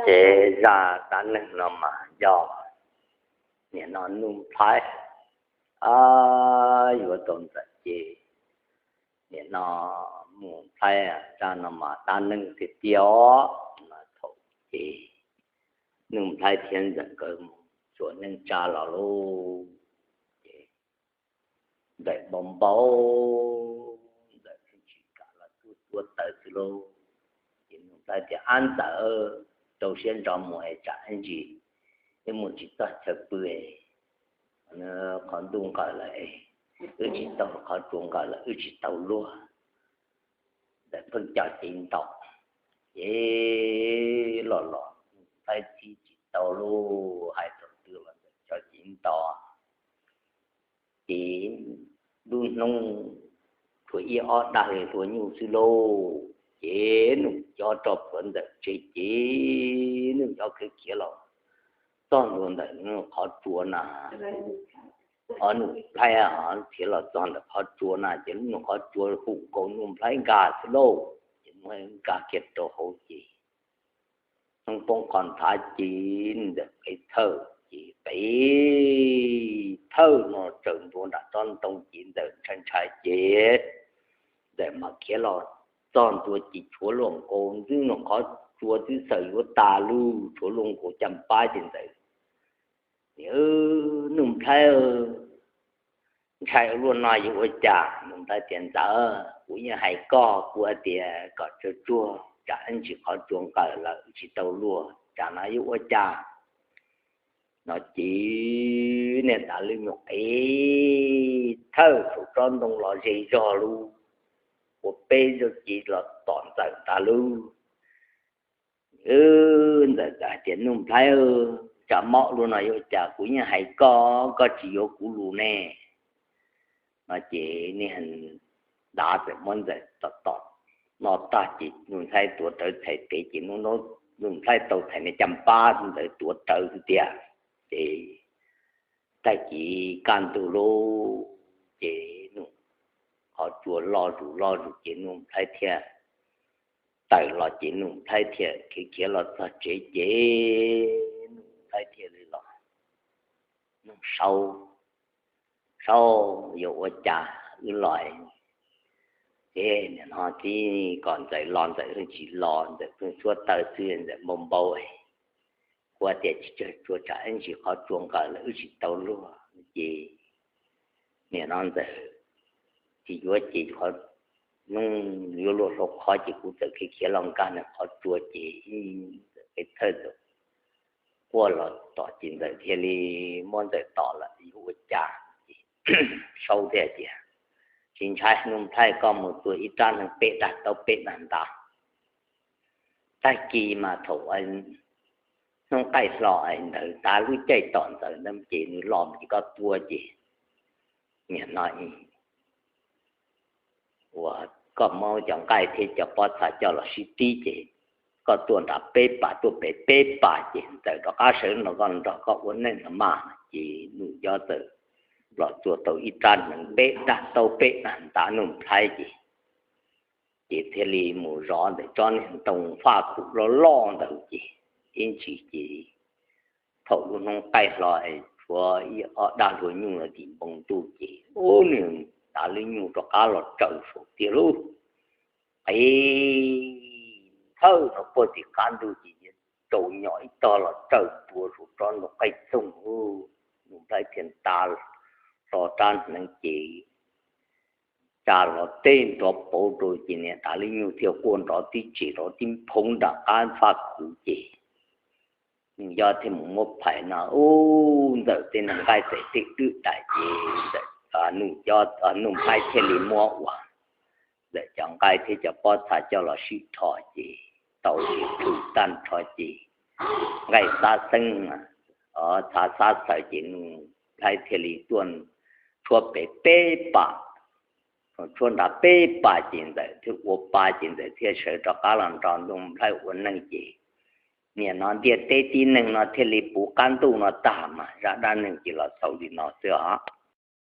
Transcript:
Ces zaj dab neeg no mas yog nim no Nuj Nplhaib yuav tau Ntxawm ces nim no Nuj Nplhaib, zaj no mas dab neeg tiag tiag os. Thaum ces Nuj Nplhaib thiab Ntxawm nkawd mus tsuas neej tsa los lauj, ces Ntxawm npau npau, Ntxawm tsis kam los tuaj tua taws xwb lauj. Ces Nuj Nplhaib tias, Ab Ntxawm, rau siab ntso mus es tsam ib ntsis wb mus tsis txog chaw pw, qhov ntuj nqawm lawm, wb tsis tau, qhov tsua nqawm lawm wb tsis tau luag. Ntxawm pheej cog cev ntaus, ces los los Nuj Nplhaib txib tsis tau lauj, hais thaum twg los Ntxawm cog cev ntaus. Ces lub hnub tshuav ib ob dag li hlua nyuj xwb lauj, ces Nuj Nplhaib rov plhuav Ntxawm tsev ces Nuj Nplhaib khiav khiav los txog ntua ntawm qhov tsua na. Nuj Nplhaib khiav los txog ntawm qhov tsua na ces lub qhov tsua hum nkaus Nuj Nplhaib nkag xwb lauj. Ces Nuj Nplhaib nkag kiag rau hauv ces hnub poob qho nthav ces Ntxawm qe thawj ces qe thawj no tsaws ntua nram tsob ntoo ces Ntxawm ntshai ntshai ces Ntxawm mam khiav los txog ntua ces tshuav luag nkaus ntxwb no qhov tsua twb xaws yuav tas lug, tshuav luag nkaus caj npab ces Ntxawm, Nuj Nplhaib, ntshai ua luaj no yuav ua cas? Nuj Nplhaib tias, Ntxawm, kuv yeej hais koj, kuv hais tias kom tsuag tsuag, tsam ib ntsis qhov tsua nqawm lawm tsis tau luag, tsam no yuav ua cas? No ces niag dav lwj nyuj qe thawj saum tsob ntoo los ze zog lug, ua peb zaug ces los tom Ntxawm tas lug. Ntxawm txawm hais tias, Nuj Nplhaib, tsam mob luaj no yuav ua cas? Kuv yeej hais koj, koj tsis yuav kuv lus ne. No ces niag dav txawm muab Ntxawm tom tom no tag ces Nuj Nplhaib tuav rawv txhais tes ces Nuj Nplhaib tau txhais niag caj npab ntawd tuav rawv xwb tiag. Ces tag kis kaj ntug lug ces Nuj, qhov tsua loj zus loj zus ces Nuj Nplhaib thiaj tawm los ces Nuj Nplhaib thiaj khiav khiav los txog tsev ces Nuj Nplhaib thiaj li los nug Saub, Saub, yuav ua cas wb los? Ces nim no txib kom Ntxawm los, Ntxawm yeej tsis los, Ntxawm pheej suav taw xwb, Ntxawm npau npau. Kuv tias tsis tsawg tsua, tsam ib ntsis qhov tsua nqawm lawm wb tsis tau luag ces nim no Ntxawm tsis yuav ces qhov hnub yuav luag hlau qhov ces kuv txawm khiav khiav los nkag nws qhov tsua ces Ntxawm qe thawj ntawd quaj los tom ces Ntxawm thiaj li muab Ntxawm tom lawm yuav ua cas. Ces Saub thiaj tias, Tsis ntshai, Nuj Nplhaib, koj mus tua ib rab hneev peb dag taub peb dag ntav. Tag kis mas thaum hnub qaij hlo ntawd, tav lub caij tom Ntxawm ntawd ces nws los ces koj tua ces nim no uas koj muab cov nqaij thiab cov pob txha coj los sib tib ces koj tuaj nram peb pas, tuaj pem peb pas ces Ntxawm rov qab sawv no koj nrog koj ua neej no mas. Ces Nuj Yob txawm los tua tau ib rab hneev peb dag taub peb dag ntav Nuj Nplhaib ces ces thiaj li mus zov ntawm tsob niag ntoo faj khuv loj loj ntawd ces ib ntsis ces thaum lub hnub qaij hlo tshuav ib ob dag hlua nyuj los tim npoo ntuj ces ub, niag dav lwj nyuj rov qab los tsaws saum tiag lauj. Qe thawj no puag tim qab ntug ces tsaus nyom ib tog los tsaws tua saum tsob ntoo qaij txoog ub. Nuj Nplhaib thiaj nta hlo rab hneev ces tsa hlo teb nrov pauv rau ces niag dav lwj nyuj thiaj quaj nrov tib tsim rov tib phoov nram qab faj khuv ces Nuj Yob thiaj mus muab phais no ub, Ntxawm tej niag nqaij txawm tej dwb daim ces Nuj Yob, Nuj Nplhaib thiaj li muab uas Ntxawm cov nqaij thiab cov pob txha coj los sib rho ces tau sis plhws tag nrho ces nqaij xab xeeb, txha xab xaws ces Nuj Nplhaib thiaj li tuaj tshuab pem peb pas, tshuab nrad peb pas ces Ntxawm thiaj ua pa ces Ntxawm thiaj sawv rov qab los nrog Nuj Nplhaib ua neej ces nim no ntiaj teb tib neeg no thiaj li puv qab ntuj no tag mas zaj dab neeg ces los xaus li no xwb os.